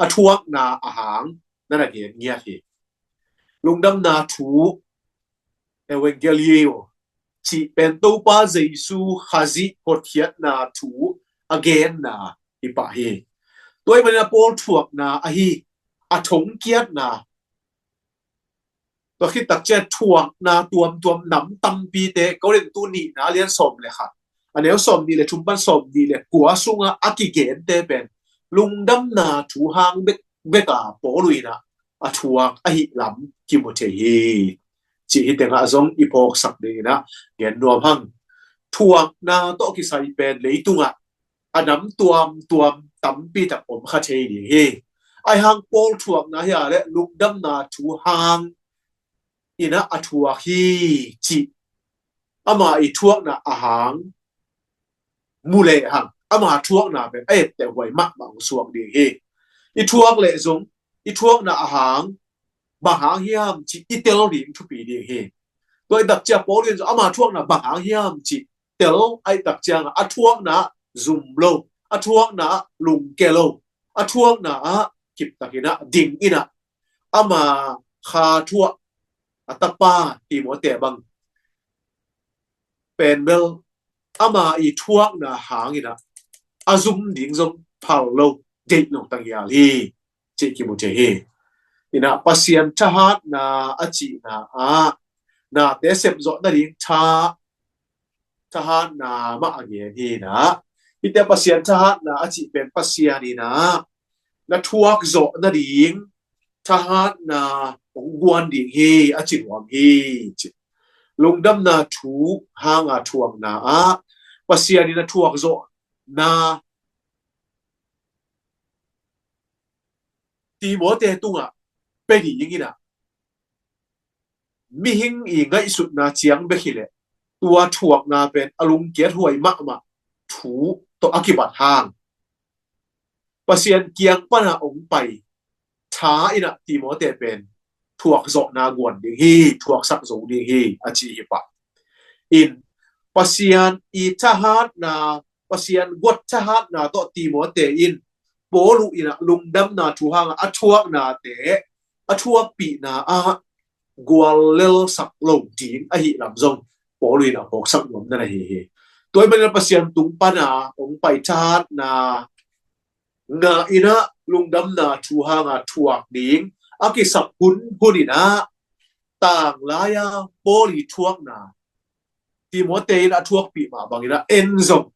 a thuakna a hang na na gen ngiat hi. Lungdamna thu, Evangelio cih pen Topa Jesu Khazih hotkhiatna thu a genna hi pah hi. Tua ahih manin a Paul thuakna ahi a thongkiatna, tua khit takciang thuakna tuamtuam nam tampite, Korintu nihna lian sawm le khat, a neu sawm nih le thum pan sawm nih le kua sungah a kigente pen lungdamna thu hang bek, bek a Paul in a a thuak ahih lam kimu thei hi. Cih hi tengah zong i phawksak dingin a gen nuam hang. Thuakna tawh kisai pen leitungah a nam tuamtuam tampi tak om kha thei ding hi. Ahi hang Paul thuakna hi a le lungdamna thu hang in a a thuak hi cih ama i thuakna a hang mu le hang ama thuakna pen a etteh huai mahmah hong suak ding hi. I thuak leh zong i thuakna a hang bang hang hiam cih i tel ding thupi ding hi. Tua i takciang Paul in zong ama thuakna bang hang hiam cih tel a i takciang a thuakna zum lo, a thuakna lungke lo, a thuakna ah kiptakin a ding in a ama kha thuak a tapa Timote bang pen bel ama i thuakna hangin a a zum ding zong phal lo, deih lo tangial hi cih kimu thei hi. In a Pasian thahatna a cihna ah nate sepzawh nading tha, thahatna mah a gen hi in a, hihte Pasian thahatna a cih pen Pasian in a na thuak zawh nading thahatna hong guan ding hi a ci nuam hi. Lungdamna thu hanga thuakna ah Pasian in a thuak zawhna Timote tungah pe ding in ah, mihing i ngaihsutna ciang bek hi leh tua thuakna pen a lungkiat huai mahmah thu tawh a kibat hang, Pasian kiang pana ong pai tha in ah Timote pen thuak zawhna guan ding hi, thuaksak zo ding hi, a ci hi pah. In Pasian i thahatna, Pasian guat thahatna tawh Timote in Paul in ah lungdamna thu hangah a thuaknate, a thuakpihna ah guallelsak lo ding ahi lam zong Paul in ah phawksak nuam na hi hi. Tua ahih manin ah Pasian tung pana ong pai thahatna ngah in ah lungdamna thu hanga thuak ding a kisap hunhun in ah, tanglai-a Paul i thuakna, Timote in a thuakpih mah bangin ah en zong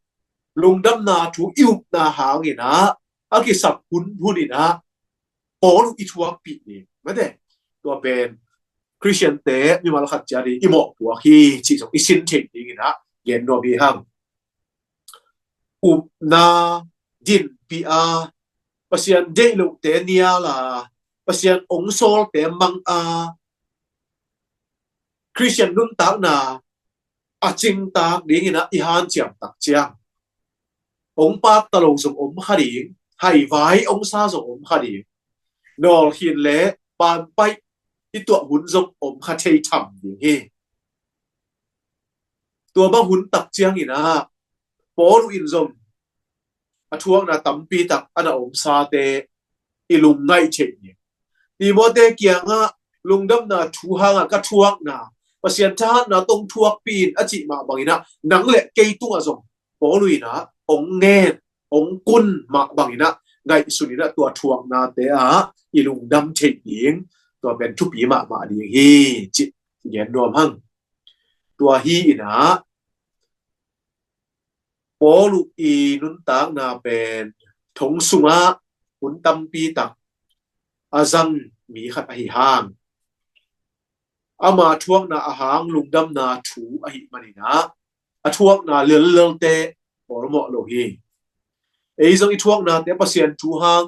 lungdamna thu i upna hangin ah a kisap hunhun in ah Paul i thuakpih ding. Mate, tua pen Khristiante mimal khat ciat i mawhpuak hi cih zong i sin theih dingin ah gen nuam hi hang. Upna dinpih a, Pasian deih lohte nial a, Pasian ong sawlte mang a, Khristian nuntakna a cingtak dingin ah i hanciam tak ciang, ong pakta lo zong om kha ding, haivai ong sa zong om kha ding, nawlkhin le panpaih i tuah hun zong om kha thei tham ding hi. Tua bang hun tak ciangin ah Paul in zong a thuakna tampi tak a na omsate i lungngaih theih ding. Timote kiangah lungdamna thu hangah ka thuakna, Pasian thahatna tong thuakpih in a cih mah bangin ah nang le kei tungah zong Paul in ah ong ngen, ong kun mah bangin ah ngaihsun in ah tua thuaknate ah i lungdam theih ding, tua pen thupi mahmah ding hi cih gen nuam hang. Tua hi in ah Paul i nuntakna pen thong sungah hun tampi tak a zang mi khat ahi hang, ama thuakna a hang lungdamna thu ahih manin ah a thuakna lellelte pawlmawh lo hi. Ei zong i thuaknate Pasian thu hang,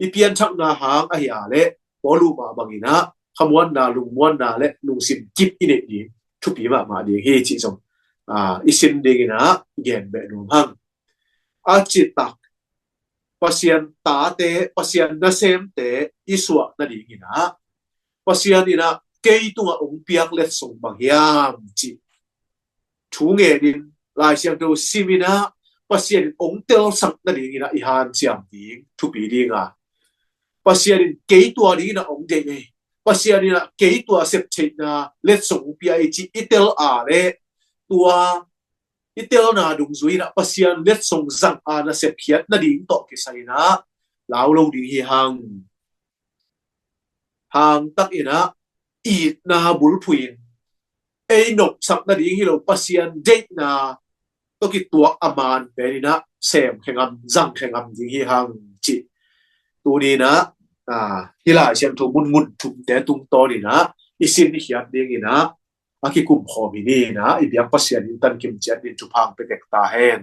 i pianthakna hang ahi a leh Paul mah bangin ah khamuanna, lungmuanna le lungsim kip i neih ding thupi mahmah ding hi cih zong, aa, i sin dingin ah gen beh nuam hang. A citak Pasian tate, Pasian nasemte i suah nadingin ah Pasian in ah kei tungah ong piak letsong bang hiam cih thu ngenin, Lai Siangtho simin ah Pasian in ong telsak nadingin ah i hanciam ding thupi ding a, Pasian in kei tua dingin ah ong deih ei, Pasian in ah kei tua septheihna letsong ong pia ei cih i tel a leh tua i telna dungzui in ah Pasian letsong zang a na sepkhiat nading tawh kisai in ah lau lo ding hi hang. Hangtak in ah itna bulphuh in ei nopsak nading hi lo, Pasian deihna tawh kituak a man pen in ah sem khe ngam, zang khe ngam ding hi hang cih tuni in ah, aa, hih Lai Siangtho mun ngun thumte tungtawn in ah i sin i khiat dingin ah a kikum khawm hi ni in ah, i biak Pasian in tankim ciat in thupha ong pia tek ta hen.